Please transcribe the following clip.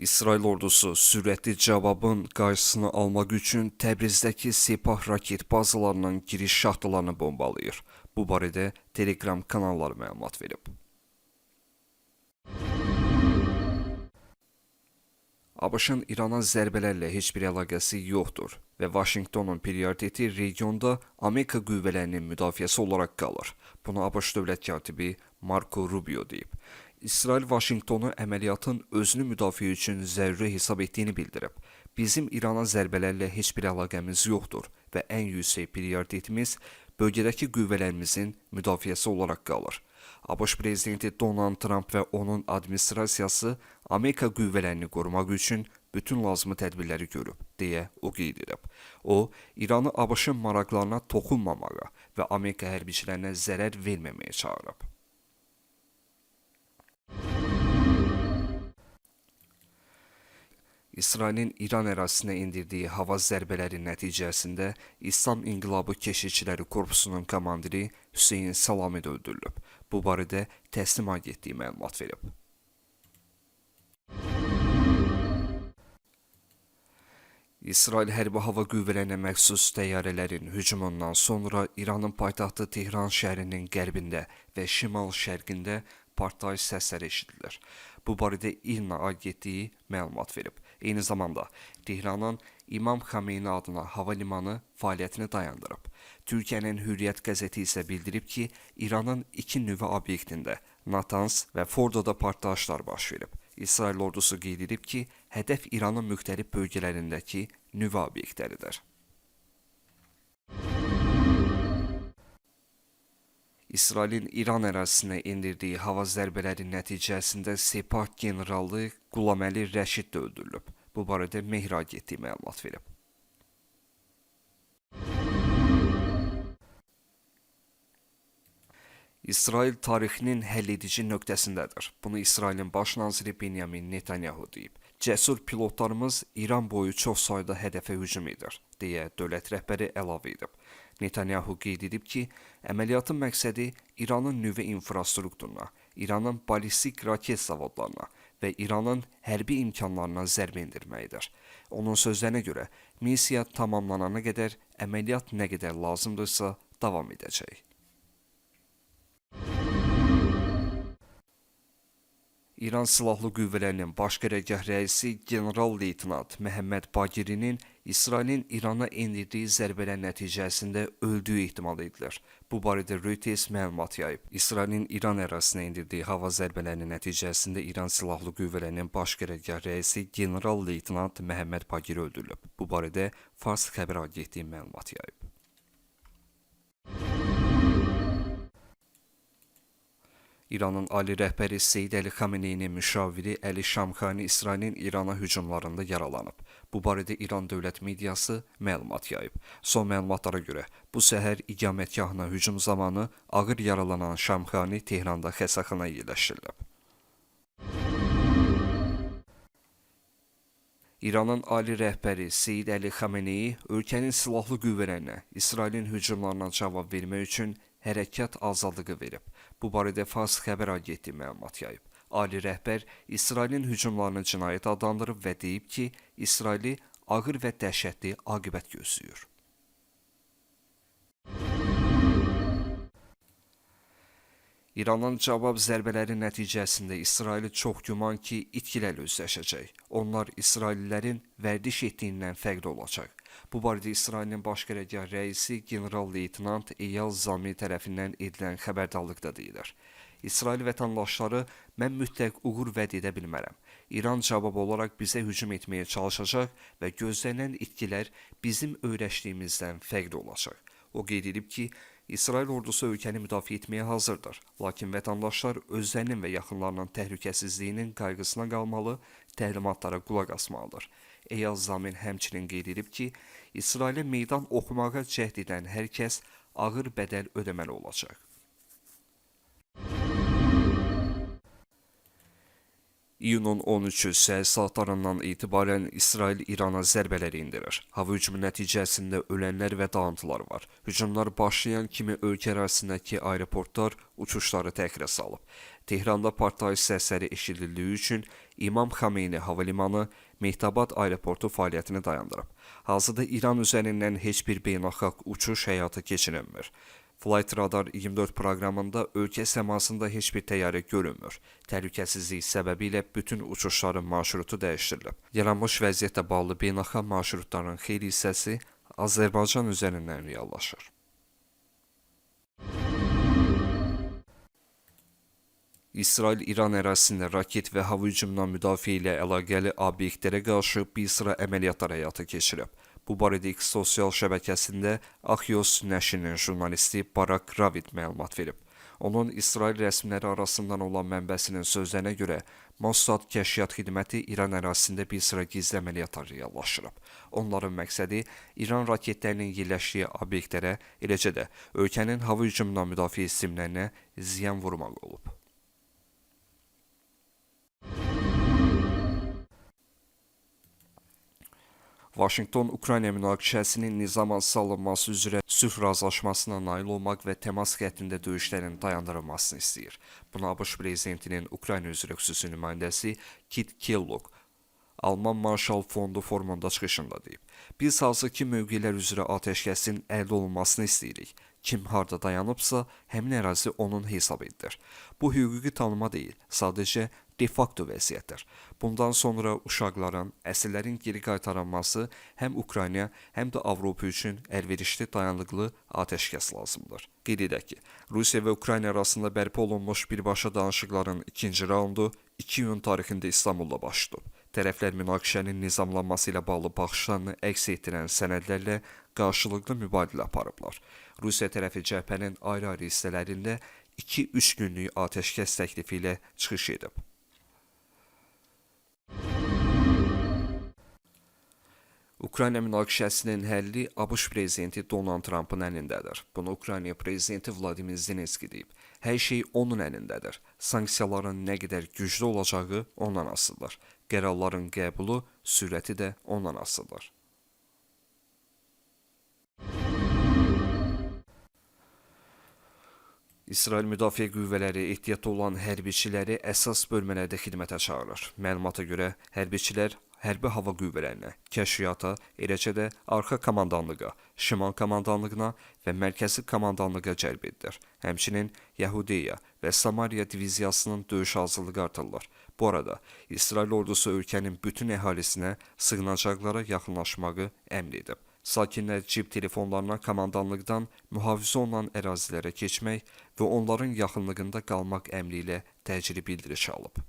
İsrail ordusu sürətli cavabın qarşısını almaq üçün Təbrizdəki Sepah raket bazalarının giriş şaxtalarını bombalayır. Bu barədə Telegram kanalları məlumat verib. ABŞ-ın İrana zərbələrlə heç bir əlaqəsi yoxdur və Vaşinqtonun prioriteti regionda Amerika qüvvələrinin müdafiəsi olaraq qalır. Bunu ABŞ dövlət katibi Marco Rubio deyib. İsrail Vaşinqtonu əməliyyatın özünü müdafiə üçün zəruri hesab etdiyini bildirib. Bizim İrana zərbələrlə heç bir əlaqəmiz yoxdur və ən yüksək prioritetimiz bölgədəki qüvvələrimizin müdafiəsi olaraq qalır. ABŞ prezidenti Donald Tramp və onun administrasiyası Amerika qüvvələrini qorumaq üçün bütün lazımi tədbirləri görüb, deyə o qeyd edib. O, İranı ABŞ-ın maraqlarına toxunmamağa və Amerika hərbiçilərinə zərər verməməyə çağırıb. İsrailin İran ərazisinə endirdiyi hava zərbələri nəticəsində İslam İnqilabı Keşikçiləri Korpusunun komandiri Hüseyn Salami də öldürülüb. Bu barədə Təsnim agentliyi məlumat verib. İsrail Hərbi Hava Qüvvələrinə məxsus təyyarələrin hücumundan sonra İranın paytaxtı Tehran şəhərinin qərbində və şimal-şərqində partlayış səsləri eşidilir. Bu barədə İRNA agentliyi məlumat verib. Eyni zamanda Tehranın İmam Xomeyni adına hava limanı fəaliyyətini dayandırıb. Türkiyənin Hürriyyət qəzeti isə bildirib ki, İranın iki nüvə obyektində Natanz və Fordoda partlayışlar baş verib. İsrail ordusu qeyd edib ki, hədəf İranın müxtəlif bölgələrindəki nüvə obyektləridir. İsrailin İran ərazisinə endirdiyi hava zərbələri nəticəsində Sepah generalı Qulaməli Rəşid də öldürülüb. Bu barədə Mehr agentliyi məlumat verib. İsrail tarixinin həlledici nöqtəsindədir. Bunu İsrailin baş naziri Benyamin Netanyahu deyib. Cəsur pilotlarımız İran boyu çox sayda hədəfə hücum edir, deyə dövlət rəhbəri əlavə edib. Netanyahu qeyd edib ki, əməliyyatın məqsədi İranın nüvə infrastrukturuna, İranın ballistik raket zavodlarına və İranın hərbi imkanlarına zərbə endirməkdir. Onun sözlərinə görə, missiya tamamlanana qədər əməliyyat nə qədər lazımdırsa davam edəcək. İran Silahlı Qüvvələrinin Baş Qərargah rəisi general-leytenant Məhəmməd Bagirinin İsrailin İrana endirdiyi zərbələr nəticəsində öldüyü ehtimal edilir. Bu barədə Reuters məlumat yayıb. İsrailin İran ərazisinə endirdiyi hava zərbələrinin nəticəsində İran Silahlı Qüvvələrinin Baş Qərargah rəisi general-leytenant Məhəmməd Bagiri öldürülüb. Bu barədə Fars xəbər agentliyi məlumat yayıb. İranın ali rəhbəri Seyid Əli Xameneyinin müşaviri Əli Şamxani İsrailin İrana hücumlarında yaralanıb. Bu barədə İran dövlət mediası məlumat yayıb. Son məlumatlara görə, bu səhər iqamətgahına hücum zamanı ağır yaralanan Şamxani Tehranda xəstəxanaya yerləşdirilib. İranın ali rəhbəri Seyid Əli Xameneyi ölkənin silahlı qüvvələrinə İsrailin hücumlarına cavab vermək üçün hərəkat azadlığı verib. Bu barədə Fars xəbər agentliyi məlumat yayıb. Ali rəhbər İsrailin hücumlarını cinayət adlandırıb və deyib ki, İsraili ağır və dəhşətli aqibət gözləyir. İranın cavab zərbələri nəticəsində İsraili çox güman ki, itkilərlə üzləşəcək. Onlar İsraillilərin vərdiş etdiyindən fərqli olacaq. Bu barədə İsrailin Baş Qərargah rəisi general-leytenant Eyal Zamir tərəfindən edilən xəbərdarlıqda deyilir. İsrail vətəndaşları mən mütləq uğur vəd edə bilmərəm. İran cavab olaraq bizə hücum etməyə çalışacaq və gözlənilən itkilər bizim öyrəşdiyimizdən fərqli olacaq. O qeyd edib ki, İsrail ordusu ölkəni müdafiə etməyə hazırdır. Lakin vətəndaşlar özlərinin və yaxınlarının təhlükəsizliyinin qayğısına qalmalı, təlimatlara qulaq asmalıdır. Eyal Zamir həmçinin qeyd edib ki, İsrailə meydan oxumağa cəhd edən hər kəs ağır bədəl ödəməli olacaq. İyunun 13-ü səhər saatlarından etibarən İsrail İrana zərbələr endirir. Hava hücumu nəticəsində ölənlər və dağıntılar var. Hücumlar başlayan kimi ölkə ərazisindəki aeroportlar uçuşları təxirə salıb. Tehranda partlayış səsləri eşidildiyi üçün İmam Xomeyni hava limanı Mehtabad aeroportu fəaliyyətini dayandırıb. Hazırda İran üzərindən heç bir beynəlxalq uçuş həyata keçirilmir. Flight Radar 24 proqramında ölkə səmasında heç bir təyyarə görünmür. Təhlükəsizlik səbəbilə bütün uçuşların marşrutu dəyişdirilib. Yaranmış vəziyyətlə bağlı beynəlxalq marşrutların xeyli hissəsi Azərbaycan üzərindən reallaşır. İsrail İran ərazisində raket və hava hücumundan müdafiə ilə əlaqəli obyektlərə qarşı bir sıra əməliyyatlar həyata keçirib. Bu barədə X sosial şəbəkəsində Axios nəşrinin jurnalisti Barak Ravid məlumat verib. Onun İsrail rəsmiləri arasından olan mənbəsinin sözlərinə görə Mossad kəşfiyyat xidməti İran ərazisində bir sıra gizli əməliyyatlar reallaşdırıb. Onların məqsədi İran raketlərinin yerləşdiyi obyektlərə, eləcə də ölkənin hava hücumundan müdafiə sistemlərinə ziyan vurmaq olub. Vaşinqton Ukrayna münaqişəsinin nizama salınması üzrə sülh razılaşmasına nail olmaq və təmas xəttində döyüşlərin dayandırılmasını istəyir. Bunu ABŞ prezidentinin Ukrayna üzrə xüsusi nümayəndəsi Kit Kellogg Alman Marshall Fondu forumunda çıxışında deyib. Biz hazırki mövqelər üzrə atəşkəsin əldə olunmasını istəyirik. Kim harda dayanıbsa, həmin ərazi onun hesab edilir. Bu hüquqi tanıma deyil, sadəcə de facto vəziyyətdir. Bundan sonra uşaqların, əsirlərin geri qaytarılması həm Ukrayna, həm də Avropa üçün əlverişli dayanıqlı atəşkəs lazımdır. Qeyd edək ki, Rusiya və Ukrayna arasında bərpa olunmuş birbaşa danışıqların ikinci raundu 2 iyun tarixində İstanbulda baş tutub. Tərəflər münaqişənin nizamlanması ilə bağlı baxışlarını əks etdirən sənədlərlə qarşılıqlı mübadilə aparıblar. Rusiya tərəfi cəbhənin ayrı-ayrı hissələrində 2-3 günlük atəşkəs təklifi ilə çıxış edib. Ukrayna münaqişəsinin həlli ABŞ prezidenti Donald Trumpın əlindədir. Bunu Ukrayna prezidenti Vladimir Zelenski deyib. Hər şey onun əlindədir. Sanksiyaların nə qədər güclü olacağı ondan asılıdır. Qərarların qəbulu, sürəti də ondan asılıdır. İsrail Müdafiə Qüvvələri ehtiyatda olan hərbiçiləri əsas bölmələrdə xidmətə çağırır. Məlumata görə hərbiçilər hərbi hava qüvvələrinə, kəşfiyyata, eləcə də arxa komandanlığa, şimal komandanlığına və mərkəzi komandanlığa cəlb edilir. Həmçinin Yahudiya və Samariya diviziyasının döyüş hazırlığı artırılır. Bu arada İsrail ordusu ölkənin bütün əhalisinə sığınacaqlara yaxınlaşmağı əmr edib. Sakinlər cib telefonlarına komandanlıqdan mühafizə olunan ərazilərə keçmək və onların yaxınlığında qalmaq əmri ilə təcili bildiriş alıb.